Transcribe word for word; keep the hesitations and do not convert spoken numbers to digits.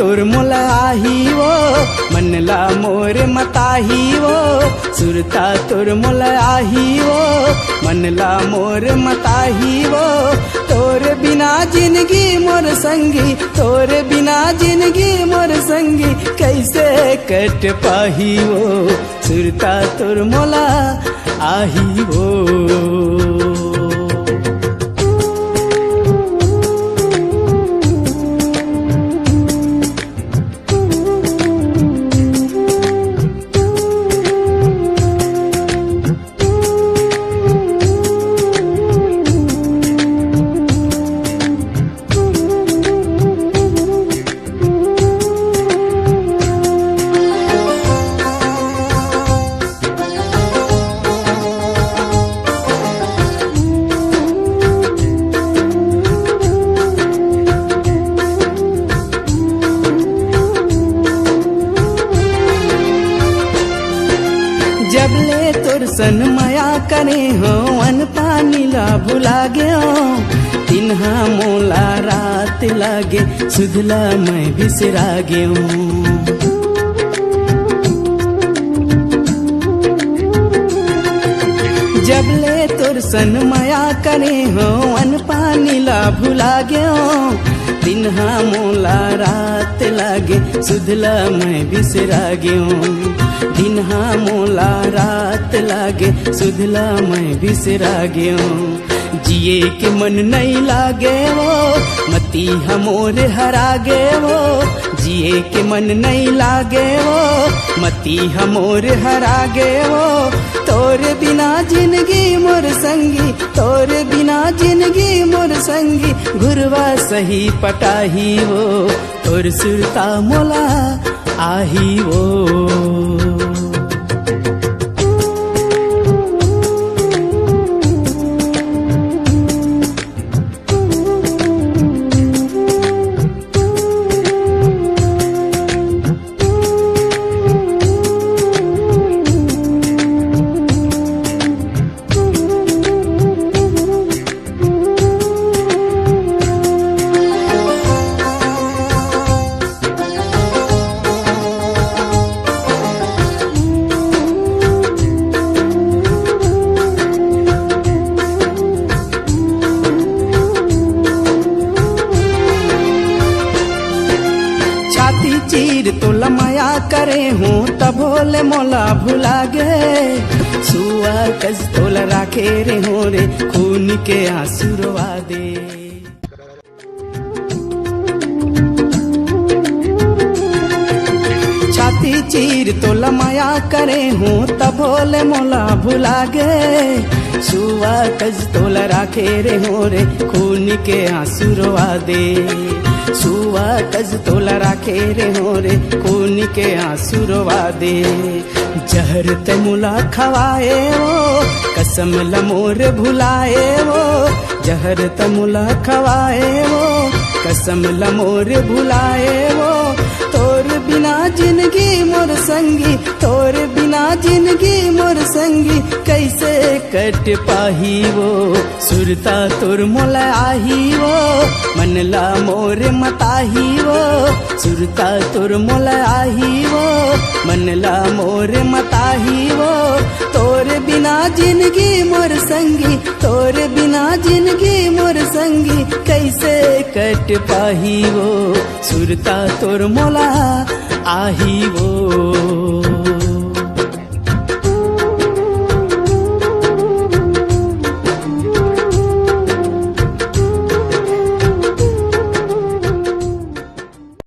तोर मोला आही वो, मन ला मोर मताही वो, सुरता तोर मोला आही वो, मन ला मोर मताही वो। तोर बिना जिनगी मोर संगी, तोर बिना जिनगी मोर संगी, कइसे कट पाही वो, सुरता तोर मोला आही वो। जब ले तोर सन मया करे हों, अन्न पानी ला भुला गेंव। दिन हा मोला रात लागे, सुध ला मैं बिसरा गेंव। जब ले तोर सन मया करे हों, अन्न पानी ला भुला गेंव। दिन हा मोला रात लागे, सुध ला मैं बिसरा गेंव। दिन हा मोला रात लागे, सुध ला मैं बिसरा गेंव। जिए के मन नइ लागे वो, मती हा मोर हरा गे वो। जिए के मन नइ लागे वो, मती हा मोर हरा गे वो। तोर बिना जिनगी मोर संगी, तोर बिना जिनगी मोर संगी, घुरवा सही पटाही वो, तोर सुरता मोला आही वो। छाती चीर तोला मया करे हों, तभो ले मोला भुला गे। सुआ कस तोला राखे रेहों रे, खून के आंसू रोवा दे। छाती चीर तोला मया करे हों, तभो ले मोला भुला गे। सुआ कस तोला राखे रेहों रे, खून के आंसू रोवा दे। सुआ कस तोला राखे रेहों रे, खून के आंसू रोवा दे। जहर ते मोला खवाए वो, कसम ल मोर भुलाए वो। जहर त मोला खवाए वो, कसम ल मोर भुलाए वो। तोर बिना जिनगी मोर संगी, तोर बिना जिनगी मोर संगी, कइसे कट पाही वो। सुरता तोर मोला आही वो, मन ला मोर मताही वो। सुरता तोर मोला आही वो, मन ला मोर मताही वो। तोर बिना जिनगी मोर संगी, तोर बिना जिनगी मोर संगी, कइसे कट पाही वो। सुरता तोर मोला आही वो।